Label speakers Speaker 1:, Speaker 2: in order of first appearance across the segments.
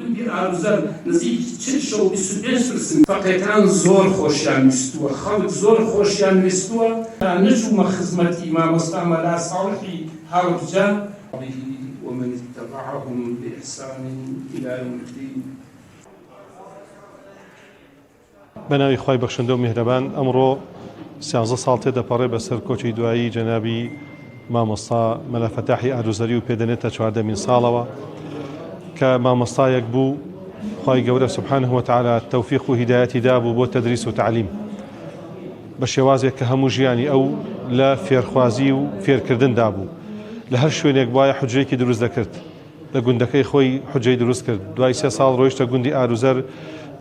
Speaker 1: گوندی ئاروزەر نزیکی 40 شەو و 25 پرسم. فەقێکان زۆر خۆشیان ویستووە، خەڵک زۆر خۆشیان ویستووە. تا نەچوومە خزمەتی مامۆستا مەلا ساڵحی هەڵەبجە. ومن اتبعهم بإحسان الی یوم الدین.
Speaker 2: بەناوی خوای بەخشندە و میهرەبان ئەمڕۆ سیانزە ساڵ تێدەپەڕێ بەسەر کۆچی دوایی جەنابی مامۆستا مەلا فەتاحی ئاروزەری و پێدەنێتە چواردەمین ساڵەوە کە مامۆستایەک بوو خوای گەورە سبحانه وتعالی تەوفیق و هیدایەتی دابوو بۆ تەدریس و تەعلیم بە شێوازێک کە هەموو ژیانی ئەو لە فێرخوازی و فێرکردندا بوو لە هەر شوێنێک وایە حجرێکی دروست دەکرد لە گوندەکەی خۆی حوجرەی دروست کرد، دوای سێ ساڵ ڕۆیشتە گوندی ئاروزەر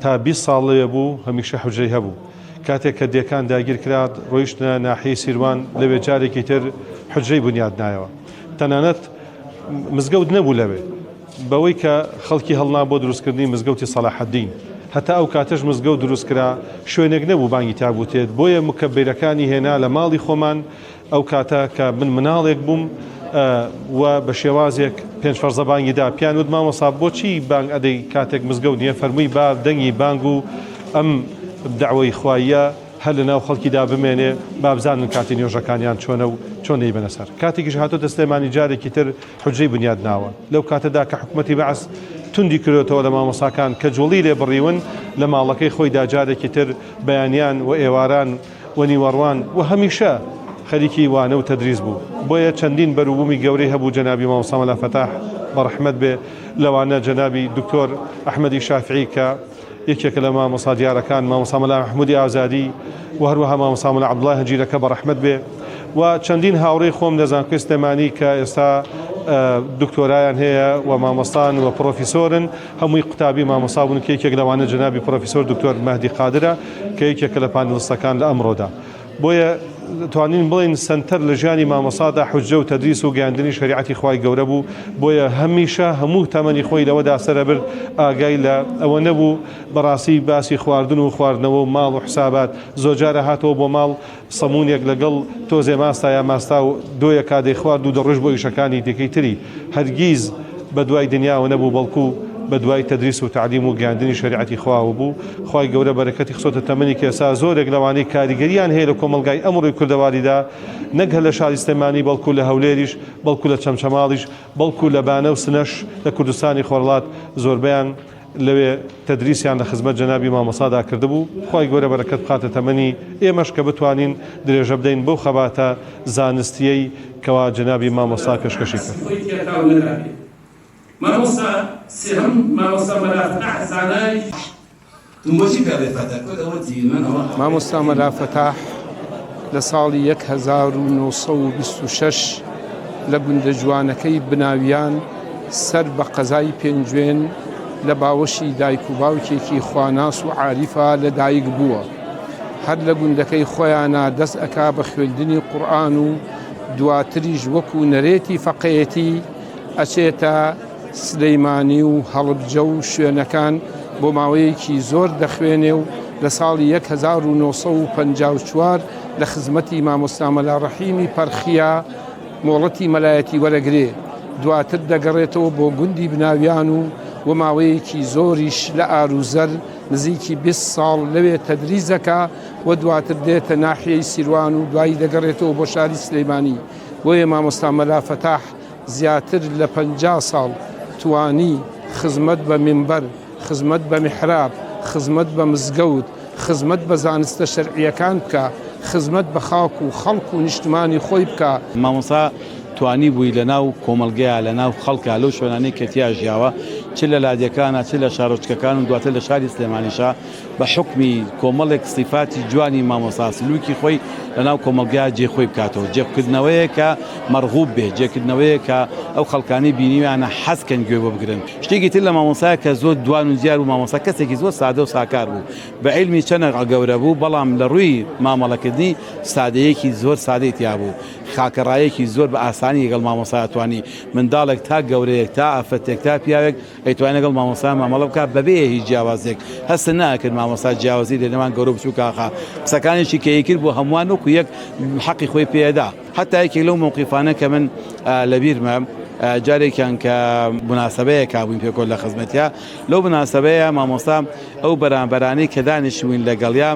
Speaker 2: تا 20 ساڵ لەوێ بوو، هەمیشە حوجرەی هەبوو. کاتێک کە دێکان داگیر کرا ڕۆیشتنە ناحیەی سیروان، لەوێ جارێکی تر حوجرەی بنیات نایەوە. تەنانەت مزگەوت نەبوو لەوێ، بەوەی کە خەڵکی هەڵنا بۆ دروستکردنی مزگەوتی سەلاحەدین. هەتا ئەو کاتەش مزگەوت دروست کرا، شوێنێک نەبوو بانگی تا بوتێت، بۆیە مکەبیرەکانی هێنا لە ماڵی خۆمان، ئەو کاتە کە من مناڵێک بووم و بە شێوازێک پێنج فەرزە بانگی دا پیان وت مامۆسا بۆچی بانگ ئەدەی کاتێک مزگەوت نییە فەرمووی با دەنگی بانگ و ئەم دەعوەی خواییە هەر لە ناو خەڵکیدا بمێنێ با بزانن کاتی نوێژەکانیان چۆنە و چۆن دەیبەنە سەر کاتێکیش هاتۆتە سلێمانی جارێکی تر حوجرەی بنیاد ناوە لەو کاتەدا کە حکومەتی بەعس توندی کردۆتەوە لە مامۆساکان کە جوڵی لێ بڕیون لە ماڵەکەی خۆیدا جارێکی تر بەیانیان و ئێواران و نیوەڕوان و هەمیشە خەریکی وانە و تەدریس بوو بۆیە چەندین بەروبوومی گەورەی هەبوو جەنابی مامۆستا مەلا فەتاح بەڕەحمەت بێ لەوانە جەنابی دکتۆر ئەحمەدی شافعی کە یەکێکە لە مامۆستا دیارەکان مامۆستا مەلا مەحمودی ئازادی و هەروەها مامۆستا مەلا عەبدوڵای هەجیرەکە بەڕەحمەت بێ و چەندین هاوڕێی خۆم لە زانکۆی سلێمانی کە ئێستا دکتۆرایان هەیە و مامۆستان و پرۆفیسۆرن هەمووی قوتابی مامۆستا بوون کە یەکێک لەوانە جەنابی پرۆفیسۆر دکتۆر مەهدی قادرە کە یەکێکە لە پانێڵستەکان لە ئەمڕۆدا. بۆیە توانین بڵێین سەنتەر لە ژیانی مامۆستادا حوججە و تەدریس و گەیاندنی شەریعەتی خوای گەورە بوو، بۆیە هەمیشە هەموو تەمەنی خۆی لەوەدا سەرەبرد، ئاگای لە ئەوە نەبوو بەڕاستی باسی خواردن و خواردنەوە و ماڵ و حسابات، زۆرجار هاتەوە بۆ ماڵ سەموونێک لەگەڵ تۆزێ ماستا یا ماستا و دۆیەکا دەیخوارد و دەڕۆیشت بۆ ئیشەکانی دیکەی تری. هەرگیز بە دوای دنیاوە نەبوو بەڵکو بە دوای تەدریس و تەعلیم و گەیاندنی شەریعەتی خواوە بوو. خوای گەورە بەرەکەتی خستۆتە تەمەنی کە ئێستا زۆرێک لەوانەی کاریگەریان هەیە لە کۆمەڵگای ئەمڕۆی کوردەواریدا نەک هەر لە شاری سلێمانی بەڵکو لە هەولێریش بەڵکو لە چەمچەماڵیش بەڵکو لە بانە و سنەش لە کوردستانی خۆرهەڵات زۆربەیان لەوێ تەدریسیان لە خزمەت جەنابی مامۆستادا کردبوو، خوای گەورە بەرەکەت بخاتە تەمەنی ئێمەش کە بتوانین درێژە بدەین بەو خەباتە زانستیەی کەوا جەنابی مامۆستا پێشکەشی کرد.
Speaker 1: خۆی تێکاو نەدابێ. مامۆستا سێهەم مامۆستا مەلا فەتاح زانایەکی.
Speaker 3: مامۆستا مەلا فەتاح لە ساڵی 1926 لە گوندە جوانەکەی بناویان سەر بە قەزای پێنجوێن لە باوەشی دایک و باوکێکی خواناس و عاریفا لە دایک بووە. هەر لە گوندەکەی خۆیانا دەست ئەکا بە خوێندنی قورئان و دواتریش وەکو نەرێتی فەقێیەتی ئەچێتە سلیمانی و هەڵبجە و شوێنەکان بۆ ماوەیەکی زۆر دەخوێنێ و لە ساڵی 1954 لە خزمەتی مامۆستا مەلا ڕەحیمی پەرخیە مۆڵەتی مەلایەتی وەرەگرێ دواتر دەگەڕێتەوە بۆ گوندی بناویان و و ماوەیەکی زۆریش لە ئاروزەر نزیکی 20 ساڵ لەوێ تەدریس دەکا و دواتر دێتە ناحیەی سیروان و دوایی دەگەڕێتەوە بۆ شاری سلەیمانی بۆیە مامۆستا مەلا فەتاح زیاتر لە 50 ساڵ توانی خزمەت بە مینبەر، خزمەت بە میحراب، خزمەت بە مزگەوت، خزمەت بە زانستە شەرعییەکان بکا، خزمەت بە خاک و خەڵک و نیشتمانی خۆی بکا.
Speaker 4: مامۆستا توانیبووی لە ناو کۆمەڵگەیا، لە ناو خەڵکا، لەو شوێنانەی کە تیا ژیاوە، چ لە لادێکانا، چ لە شارۆچکەکان و دواتر لە شاری سلێمانیشا، بە حوکمی کۆمەڵێک سیفاتی جوانی مامۆستا سلوکی خۆی لە ناو کۆمەڵگا جێ خۆی بکاتەوە، جێکردنەوەیەک کە مەرغوب بێ، جێکردنەوەیەک کە ئەو خەڵکانەی بینیویانە حەز کەن گوێ بۆ بگرن. شتێکی تر لە مامۆستایە کە زۆر دوان و دیار بوو، مامۆستا کەسێکی زۆر سادە و ساکار بوو، بە عیلمی چەنەک گەورە بوو، بەڵام لە ڕووی مامەڵەکردنی سادەیەکی زۆر سادەی تیا بوو، خاکەڕایەکی زۆر بە ئاسانی لەگەڵ مامۆستا توانی منداڵێک تا گەورەیەک تا ئافرەتێک تا پیاوێک ئەیتوانی لەگەڵ مامۆستا مامەڵە بکات بەبێ هیچ جیاوازێک، هەست ناکرد مامۆستا جیاوازی لە نێوان گەورە و بچووک ئاخا قسەکانیشی کە ئەیکرد بۆ هەمووان وەکو یەک حەقی خۆی پێدا. حەتا یەکێک لەو مەوقیفانە کە من لەبیرمە. جارێکیان کە موناسەبەیەکا بووین پێکەوە لە خزمەتیا لەو مناسەبەیە مامۆستا ئەو بەرامبەرانەی کە دانیشتبووین لەگەڵیا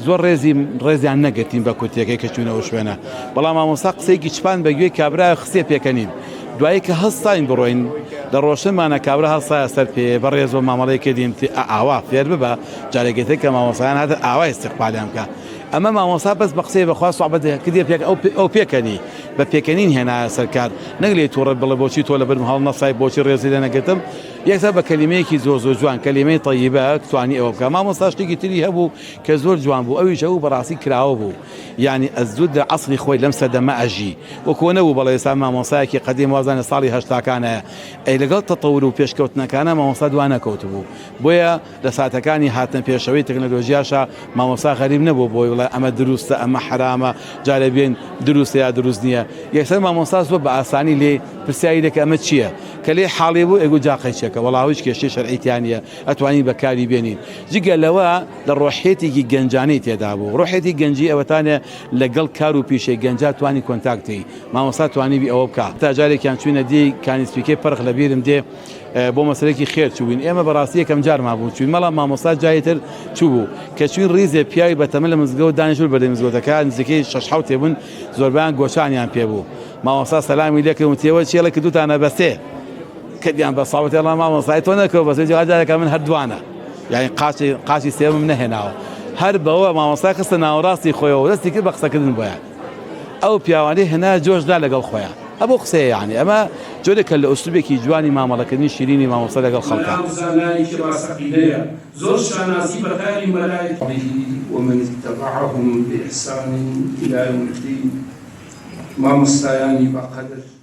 Speaker 4: زۆر ڕێزی ڕێزیان نەگرتین بە کورتیەکەی کە چوونەوە شوێنە بەڵام مامۆستا قسەیەکی چپان بە گوێی کابرا خستێ پێکەنین دوایی کە هەستاین بڕۆین لە ڕۆشنمانە کابرا هەستایە سەر پێ بە ڕێزەوە مامەڵەی کردین ئاوا فێر ببە جارێکی تر کە مامۆستایان هاتن ئاوا ئیستیقبالیان بکە ئەمە مامۆستا بەس بە قسەی بەخوا سوعبەت کردیە پێک ئەو پێکەنی بە پێکەنین هێنایە سەر کار نەک لێی توڕە بڵێ بۆچی تۆ لەبەرم هەڵنەسای بۆچی ڕێزی لێ نەگرتم یەکسەر بە کەلیمەیەکی زۆر زۆر جوان کەلیمەی تەیبە توانی ئەوە بکا مامۆستا شتێکی تری هەبوو کە زۆر جوان بوو ئەویش ئەو بەڕاستی کراوە بوو یعنی ئەزود لە عەسری خۆی لەم سەردەمە ئەژی وەکۆ نەبوو بەڵێ ئێستا مامۆستایەکی قەدیم وازانە ساڵی هەشتاکانە ئەی لەگەڵ تەتەور و پێشکەوتنەکانە مامۆستا دوا نەکەوتبوو بۆیە لە ساتەکانی هاتنە پێشەوەی تەکنەلۆژیاشا مامۆستا غەریب نەبوو بۆی بڵێ ئەمە دروستە ئەمە حەرامە جارێ بێن دروستە یا دروست نییە یەکسەر مامۆستا زۆر بە ئاسانی لێ پرسیاری لێ کە ئەمە چییە کە لێ حاڵی بوو ئەگو جا قەیچەکە وەڵا هیچ کێشەی شەرعی تیا نییە ئەتوانین بەکاری بێنین جگە لەوە لە ڕۆحیەتێکی گەنجانەی تێدا بوو ڕۆحێتی گەنجی ئەوەتانێ لەگەڵ کار و پیشەی گەنجا توانی کۆنتاکتی مامۆستا توانی بی ئەوە بکا تا جارێکیان چوینە دی کانی سپیکەی پەرخ لە بیرم دێ بۆ مەسەلەیەکی خێر چووین ئێمە بەڕاستی یەکەم جارمان بوو چوین بەڵام مامۆستا جاری تر چوو کە چوین ڕیزێ پیاوی بەتەمە لە مزگەوت دانیشتبوون بەردەمی مزگەوتەکە نزیکەی شەش حەوتێ بوون زۆربەیان گۆچانیان پێ بوو مامۆستا سەلامی لێکردن وتیەوە چێڵێ کردوتانە بەسێ کردیان بە ساوتێ ئەڵا مامۆستای تۆ نەکەوە بەسێ جارێکە من هەر دوانە یعنی قاچی قاچی سێمم نەهێناوە هەر بەوە مامۆستا خستە ناوەڕاستی خۆیەوە دەستی کرد بە قسەکردن بۆیان ئەو پیاوانەی هێنا جۆش دا لەگەڵ خۆیان ئەبۆ قسەیە یانی ئەمە جۆرێکە لە ئوسلوبێکی جوانی مامەڵەکردنی شیرینی مامۆستا لەگەڵ خەڵکا.
Speaker 1: مەلا زانایەکی ڕاستەقینەیە زۆر شانازی بە کاری مەلایەتی. ومن اتبعهم بإحسان الی یوم الدین مامۆستایانی بەقەدر.